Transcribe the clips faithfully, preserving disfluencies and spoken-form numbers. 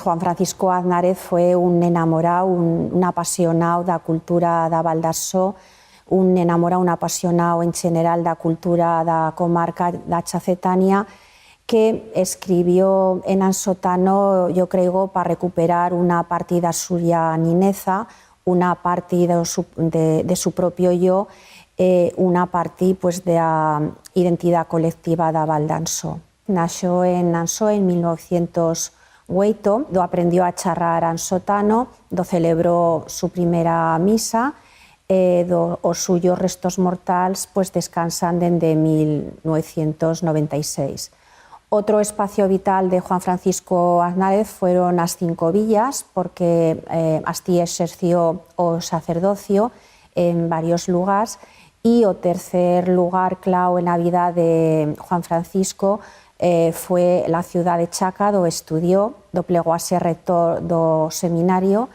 Juan Francisco Aznárez fue un enamorau, un, un apasionau d'a cultura d'a Val d'Ansó, un enamorau, un apasionau en general d'a cultura d'a comarca d'a Chacetania, que escribió en ansotano, yo creigo, pa recuperar una parti d'a suya nineza, una parti de su, de, de su propio yo, eh, una parti, pues, de a identidat colectiva d'a Val d'Ansó. Naixó en Ansó en mil novecientos ueito, do aprendió a charrar ansotano, do celebró su primera misa, e do, os suyos restos mortals, pues, descansan dende mil novecientos noventa y seis. Otro espacio vital de Juan Francisco Aznárez fueron as Cinco Villas, porque, eh, astí exerció o sacerdocio en varios lugars, y o tercer lugar clau en a vida de Juan Francisco, eh, fue la ciudat de Chaca, do estudió, do plegó a ser rector do seminario,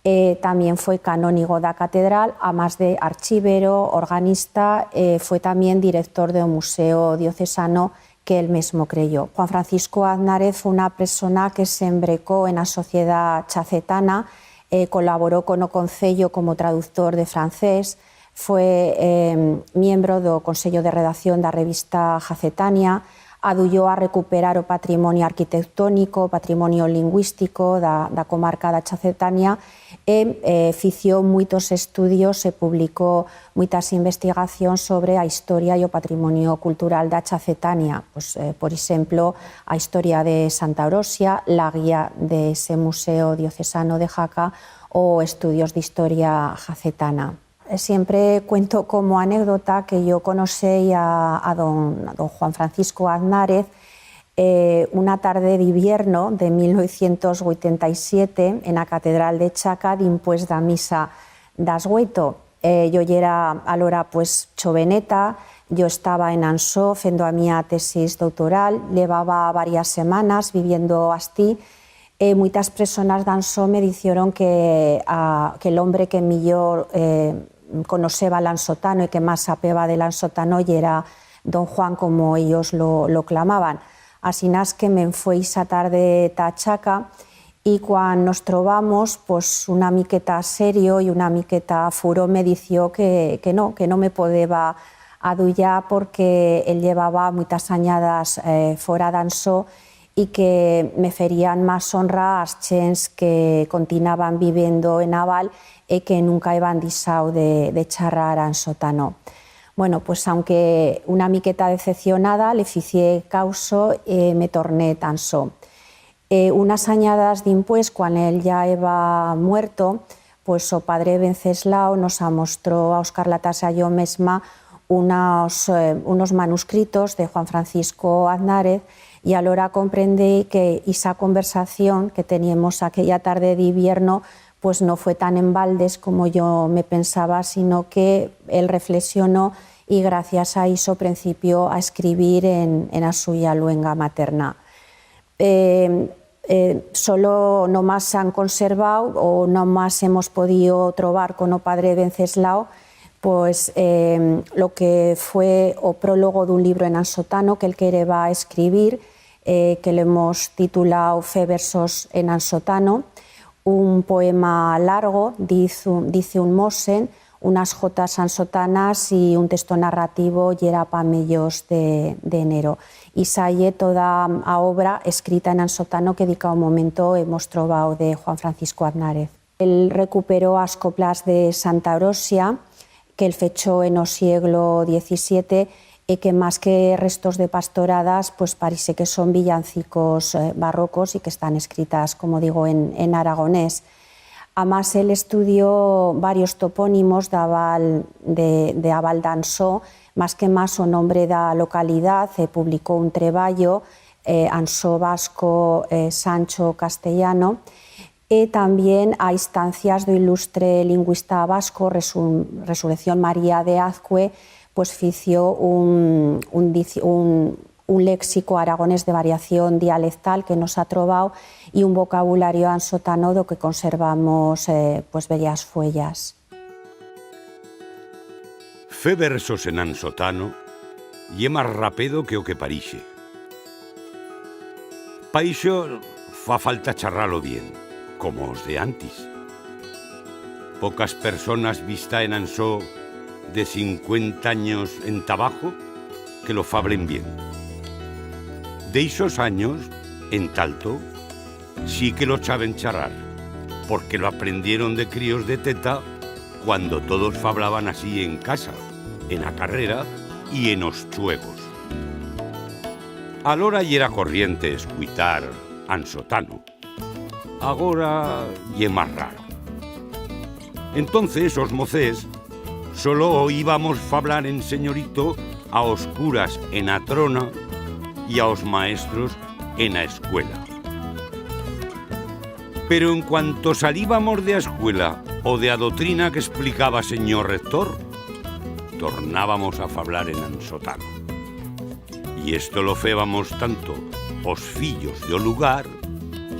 eh, tamién fue canónigo d'a catedral, amás de archivero, organista, eh, fue tamién director do Museo Diocesano que él mesmo creyó. Juan Francisco Aznárez fue una persona que s'embrecó en a sociedat chacetana, eh, colaboró con o Concello como traductor de francés, fue, eh, miembro do Consello de Redacción d'a revista Jacetania, aduyó a recuperar o patrimonio arquitectónico, o patrimonio lingüístico d'a, d'a comarca d'a Chacetania, e, eh, fició muitos estudios e publicó muitas investigacions sobre a historia y o patrimonio cultural d'a Chacetania, pues, eh, por exemplo, a historia de Santa Orosia, la guía d'ese Museo Diocesano de Jaca o estudios d'istoria jacetana. Eh, siempre cuento como anécdota que yo conocei a, a don, a don Juan Francisco Aznárez, eh, una tarde d'hibierno de mil novecientos uitanta y siete en a Catedral de Chaca, dimpués d'a misa d'as ueito. Eh, yo yera alora, pues, choveneta, yo estaba en Ansó fendo a mía tesis doutoral, llevaba varias semanas viviendo astí, e muitas personas d'Ansó me dicioron que, ah, que l'hombre que millor, eh, conoceba l'ansotano y que mas sapeba de l'ansotano yera don Juan, como ellos lo, lo clamaban. Asinas que me'n fue ixa tarde ta Chaca, y cuan nos trobamos, pues, una miqueta serio y una miqueta furón me dició que, que no, que no me podeba aduyar porque él llevaba muitas anyadas, eh, fora d'Ansó y que me ferían mas honra as chents que continaban vivendo en a val e que nunca heban dixau de, de charrar ansotano. Bueno, pues, aunque una miqueta decepcionada, le ficí causo e me torné ta Ansó. Eh, unas anyadas dimpués, cuan él ya heba muerto, pues, o padre Venceslao nos amostró a Óscar Latasa y a yo mesma unos, eh, unos manuscritos de Juan Francisco Aznárez, y alora comprendí que ixa conversación que teniemos aquella tarde d'hibierno, pues, no fue tan en baldes como yo me pensaba, sino que él reflexionó y, gracias a ixo, prencipió a escribir en, en a suya luenga materna. Eh, eh, solo nomás s'han conservau o nomás hemos podido trobar con o padre Venceslao, pues, eh, lo que fue o prólogo d'un libro en ansotano que él quereba escribir, eh, que l'hemos titulau Fer versos en ansotano, un poema largo, diz un, dice un mosen, unas jotas ansotanas y un texto narrativo yera pa mellors de, d'enero. Ixa ye toda a obra escrita en ansotano que dica o momento hemos trobau de Juan Francisco Aznárez. Él recuperó as coplas de Santa Orosia, que el fechó en o sieglo diecisiete, e que, mas que restos de pastoradas, pues, parece que son villancicos, eh, barrocos y que están escritas, como digo, en, en aragonés. Amás, él estudió varios topónimos d'a val de, de a Val d'Ansó, mas que mas o nombre d'a localidad, e publicó un treballo, eh, Ansó vasco, eh, Sancho castellano, e tamién a instancias d'o ilustre lingüista vasco, Resu-, Resurrección María de Azcue, pues, fició un, un dici-, un, un léxico aragonés de variación dialectal que nos ha trobau y un vocabulario ansotano do que conservamos, eh, pues, bellas fuellas. Fer versos en ansotano ye mas rapedo que o que parixe. Pa ixo fa falta charrar-lo bien, como os de antis. Pocas personas bi'stá en Ansó de cincuenta anyos enta abajo que lo fablen bien. D'ixos anyos, enta alto, sí que lo chaben charrar, porque lo aprendieron de críos de teta cuando todos fablaban así en casa, en a carrera y en os chuegos. Alora yera corriente escuitar ansotano. Agora ye mas raro. Entonces, os mocets solo oíbamos fablar en senyorito a os curas en a trona y a os maestros en a escuela. Pero en cuanto salíbamos de a escuela o de a dotrina que explicaba senyor rector, tornábamos a fablar en ansotano. Y esto lo fébamos tanto os fillos de o lugar,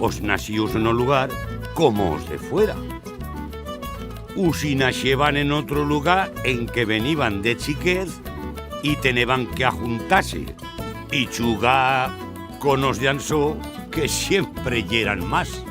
os nacidos en o lugar, como os de fuera. U si naixeban en otro lugar en que veniban de chiquez y teneban que ajuntar-se y chugar con os de Ansó, que siempre yeran mas.